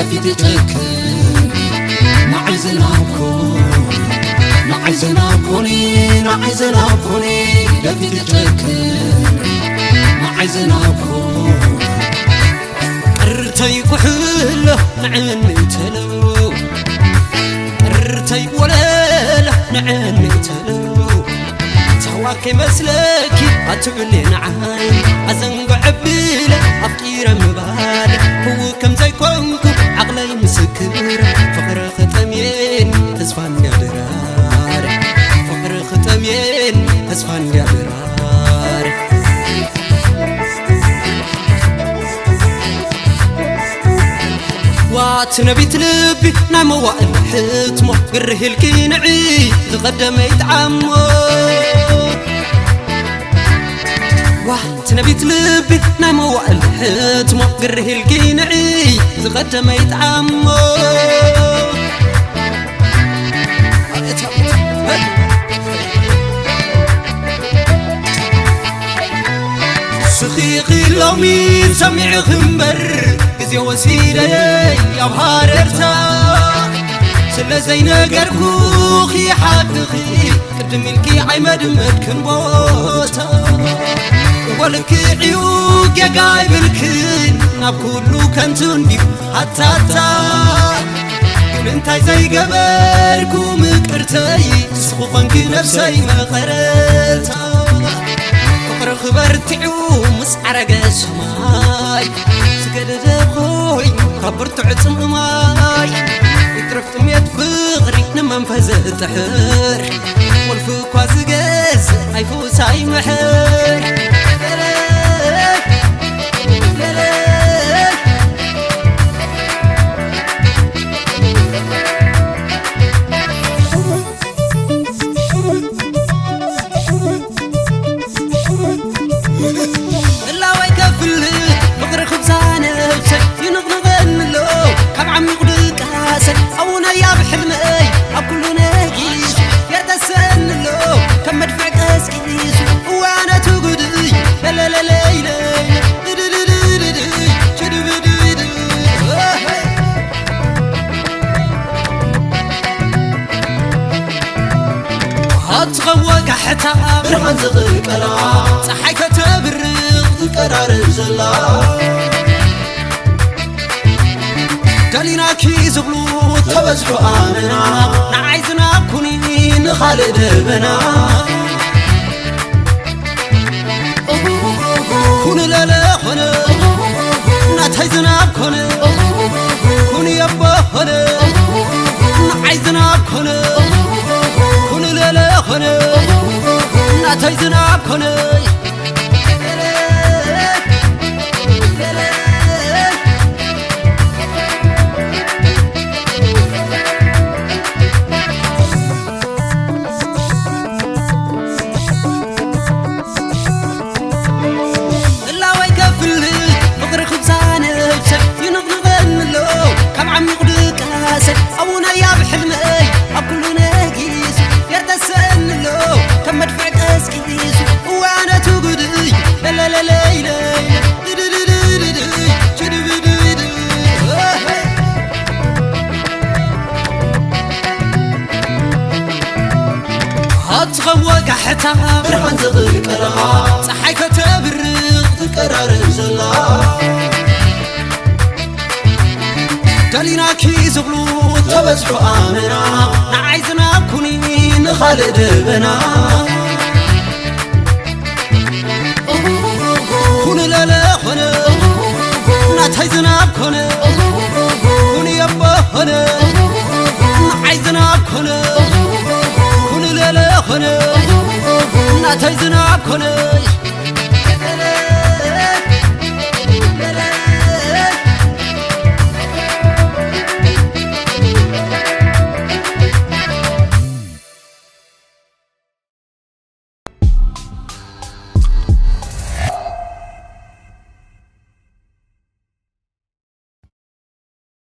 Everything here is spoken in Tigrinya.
ደፊት ጨክን ንዓይ ዝናብኩ ንዓይ ዝናብኩኒ ንዓይ ዝናብኩኒ ደፊት ጨክን ንዓይ ዝናብኩ ቅርተይ ኩሕሎ ንዕኒ ተለው ቅርተይ ወለሎ ንዕኒ ተለው ታዋ ከይመስለኪ ኣትብሊ ንዓይ ኣዘንጎ ዕብለ ኣፍቂረ ምባል ክው ከም ዘይኮንኩ ዓቕለይ ምስክር ፍቕሪ ክጠምየን ተስፋ እንዲያ ድራር ፍቕሪ ክጠምየን ተስፋ እንዲያ ድራር ዋት ነቢት ልቢ ናይ መዋእል ሕትሞ ግርህ ኢልኪ ንዒ ዝቐደመ ይጥዓሞ ዋት ነቢት ልቢ ናይ መዋእል ሕትሞ ግርህ ኢልኪ ንዒ ዝቐደመ ይጥዓሞ ስኺኺ ሎሚ ሰሚዕኺ እምበር ግዜ ወሲደይ ኣብ ሃረርታ ስለ ዘይነገርኩኺ ሓቅኺ ቅድም ኢልኪ ኣይመድመድክን ቦታ እወ ልክዕዩ ጌጋ ኣይብልክን ናብ ኩሉ ከንቱ እንድዩ ኣታታ ግን እንታይ ዘይገበርኩ ምቅርተይ ንስኹ ኾንኪ ነብሰይ መቐረታ ፍቕርኺ በርቲዑ ምስ ዓረገ ሰማይ ዝገደደ ኮይኑ ካብ ብርቱዕ ጽምእ ማይ ይትረፍ ጥሜት ፍቕሪ ንመንፈስ ዘጥሕር ወልፊ እኳ ዝገዝእ ኣይፍውስ ኣይምሕር እላወይ ከፍልጥ ፍቕሪ ክብዛ ነብሰይ ይንቕንቐኒ ኣሎ ካብ ዓሚቑ ድቃሰይ ኣውነይ ኣብ ሕልመይ ኣብ ኩሉ ነጊሱ የርተሰኒ ኣሎ ከም መድፍዕ ቀስቂሱ እዋነቱ ጉድይ ለለለለይለይ ድድድድድድይ ችድብድድድ ኣትኸወ ጋሕታ ብርሃን ዝቕልቀላ ጸሓይ ከተብርቕ ትቀራረብ ዘላ ደሊናኪ ዝብሉ ተበዝሑ ኣመና ንዓይ ዝናብ ኩኒ ንኻልእ ደበና ኩን ለለ ኾነ ናተይ ዝናብ ኮነ ኩን የቦ ኾነ ንዓይ ዝናብ ኮነ ኩን ለለ ኾነ ናተይ ዝናብ ኮነ እላወይ ከፍልጥ ፍቕሪ ክብዛ ነብሰይ ይንቕንቐኒ ኣሎ ካብ ዓሚቑ ድቃሰይ ኣውነይ ኣብ ሕልመይ ኣብ ኩሉ ነጊሱ የርተሰኒ ኣሎ ከም መድፍዕ ቀስቂሱ እዋነቱ ጉድይ ለለለለይለይ ድድድድድድይ ችድብድድ ኣትኸወ ጋሕታ ብርሃን ዝቕልቀላ ጸሓይ ከተብርቕ ትቀራረብ ዘላ ደሊናኪ ዝብሉ ተበዝሑ ኣመና ንዓይ ዝናብ ኩኒ ንኻልእ ደበና ኩን ለለ ኾነ ናተይ ዝናብ ኮነ ኩን የቦ ኾነ ንዓይ ዝናብ ኮነ ኩን ለለ ኾነ ናተይ ዝናብ ኮነ